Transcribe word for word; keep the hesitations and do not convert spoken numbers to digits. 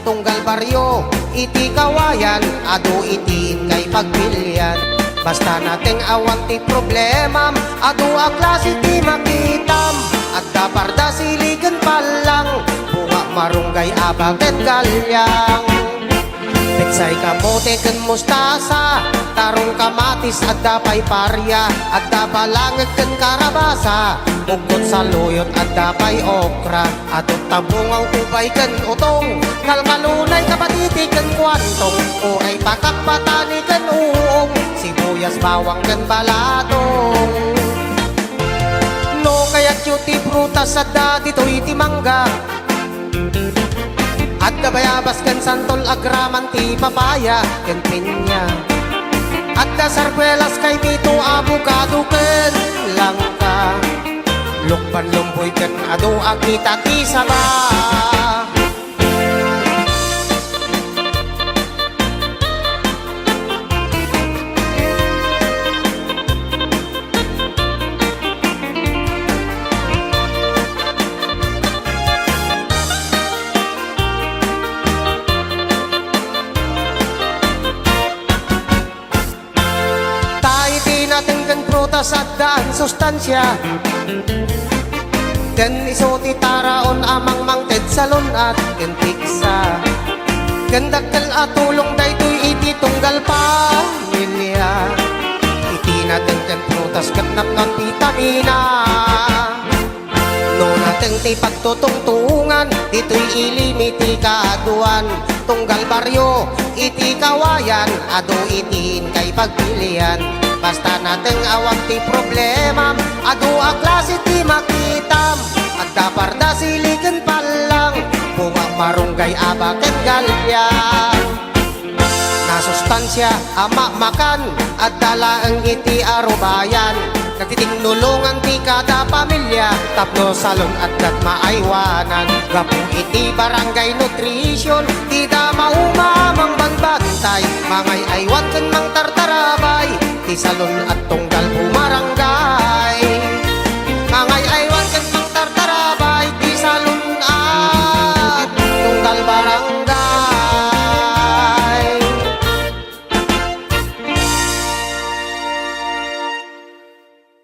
Tunggal baryo iti Kawayan, adu iti inkay pagpilian. Basta nateng awan ti problemam, adu a klase ti makitam. Adda parda, sili ken pallang, bunga, marunggay, aba ket galyang. Petsay, kamote ken mustasa, tarong, kamatis, adda pay paria, adda balangeg ken karabasa, bukot, saluyot, adda pay okra. Adu ta bunga, ubay ken utong, kalkalunay, kapatiti ken kuantong, uray, pakak, patani ken uong, sibuyas, bawang ken balatong. No kayatyo ti prutas, adda ditoy ti mangga, adda bayabas ken santol, agraman ti papaya ken pinya, adda sarguelas, kaimito, abukado ken langka. Lukban, lumboy ken adu a kita ti saba. Ta iti nateng ken prutas, addaan sustansia. Ken isu ti taraon a mangmangted, salun-at ken piksa. Ken dakkel a tulong daytoy iti tunggal pamilia. Iti nateng ken prutas ket napnoan bitamina. No nateng ti pagtutungtungan, ditoy ilim iti kaaduan. Tunggal baryo iti Kawayan, adu iti inkay pagpilian. Basta nateng awan ti problemam, adu a klase ti makitam. Adda parda, sili ken pallang, bunga, marunggay, aba ken galyang. Nasustansia a mamakan, adda laeng iti arubayan. Nagtitinulongan ti kada pamilia tapno salun-at ket maaywanan. Gapu iti barangay nutrition, dida mauma a mangbanbantay, mangay-aywan ken mangtartarabay ti salun-at tunggal bumarangay.